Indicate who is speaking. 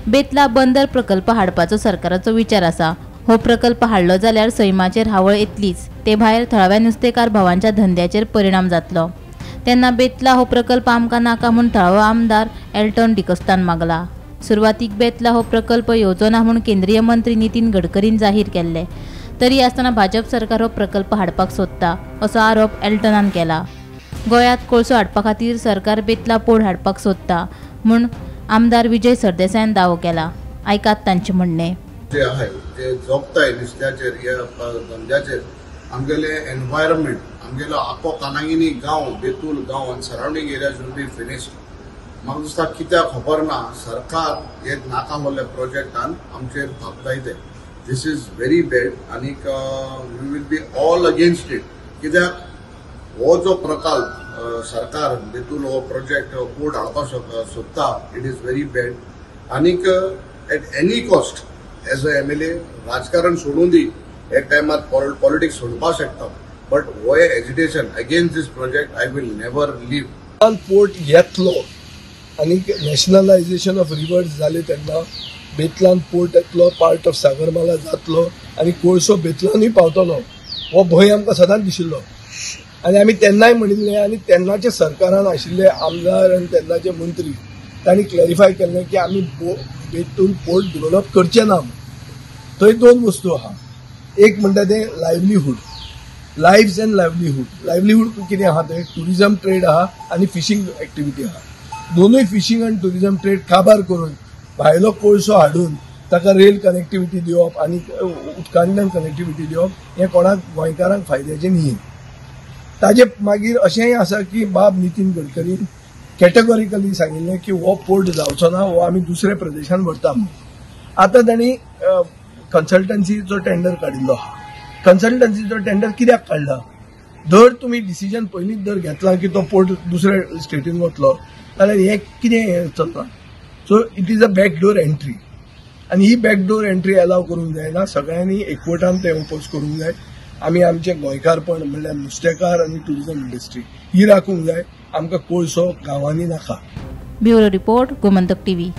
Speaker 1: बेतला बंदर प्रकल्प हाडपाचो सरकाराचो विचार आसा. हो प्रकल्प हाडलो जाल्यार सैमाचेर हावळ येतलीच, ते भायर थळाव्या नुस्तेकार भावांच्या धंद्याचेर परिणाम जातलो. तेन्ना बेतला हो प्रकल्प आमकां नाका म्हूण थळावो आमदार एल्टन डिकोस्तान मागला. सुरवातीक बेतला हो प्रकल्प येवचो ना म्हूण केंद्रीय मंत्री नितीन गडकरीन जाहीर केल्ले, तरी आसतना भाजप सरकार हो प्रकल्प हाडपाक सोदता असो आरोप एल्टनान केला. गोंयांत कोळसो हाडपा खातीर सरकार बेतला पोर्ट हाडपाक सोदता म्हूण आमदार विजय सरदेसायान दावो केला. आयकात तांचें म्हणणें.
Speaker 2: जे आहाय जे जोगताय नुस्त्याचेर ह्या धंद्याचेर आमगेले एनवायरमेंट, आमगेलो आखो कानांगिनी गांव, बेतूल गांव आनी surrounding areas will be finished. म्हाका दिसता कित्याक खबर ना, सरकार हे नाका आहले प्रोजेक्टान आमचेर थापताय ते. This is very bad आनीक we will be all against it. कित्याक हो जो प्रकल्प सरकार बेतूल हो प्रोजेक्ट पोर्ट हाडपाक सोदता, it is very bad. आनीक at any cost as a MLA राजकारण सोडून दी, एक टायमार पॉलिटिक्स सोडपाक शकता, बट हो agitation against this project I will never leave.
Speaker 3: Port येतलो आनी नॅशनलायझेशन ऑफ रिवर्स जाले तेन्ना बेतलान पोर्ट येतलो, पार्ट ऑफ सागरमाला जातलो आनी कोळसो बेतलानूय पावतलो हो भंय आमकां सदांच दिशिल्लो. आनी आमी तेन्नाय म्हणिल्लें आनी तेन्नाचे सरकारान आशिल्ले आमदार आनी तेन्नाचे मंत्री तांणी क्लॅरिफाय केल्लें की आमी बेतूल पोर्ट डेव्हलप करचे ना. थंय दोन वस्तू आहा, एक म्हणटा तें लायवलीहूड, लायव्स एंड लायवलीहूड. लायवलीहूड कितें आहा तें ट्युरिजम ट्रेड आहा आनी फिशींग एक्टिविटी आहा. दोनूय फिशींग आनी ट्युरिजम ट्रेड काबार करून भायलो कोळसो हाडून ताका रेल कनेक्टिविटी दिवप आनी उदकांतल्यान कनेक्टिविटी दिवप हें कोणाक गोंयकारांक फायद्याचें न्ही. ताजे मागीर अशेंय आसा की बाब नितीन गडकरीन कॅटेगॉरिकली सांगिल्लें की हो पोर्ट जावचो ना, हो आमी दुसऱ्या प्रदेशान व्हरता म्हणून. आतां तांणी कन्सल्टन्सीचो टेंडर काडिल्लो आहा. कन्सल्टन्सीचो टेंडर कित्याक काडला? जर तुमी डिसिजन पयलींच जर घेतला की तो पोर्ट दुसऱ्या स्टेटीन वतलो जाल्यार हें कितें चलता? So it is a backdoor entry आनी ही बॅकडोर एंट्री अलाव करूंक जायना. सगळ्यांनी एकवटान तें ओपोज करूंक जाय. आमी आमचें गोंयकारपण म्हणल्यार नुस्तेकार आनी ट्युरिजम इंडस्ट्री ही राखूंक जाय. आमकां कोळसो गांवांनी नाका.
Speaker 1: Bureau report, Gomantak TV.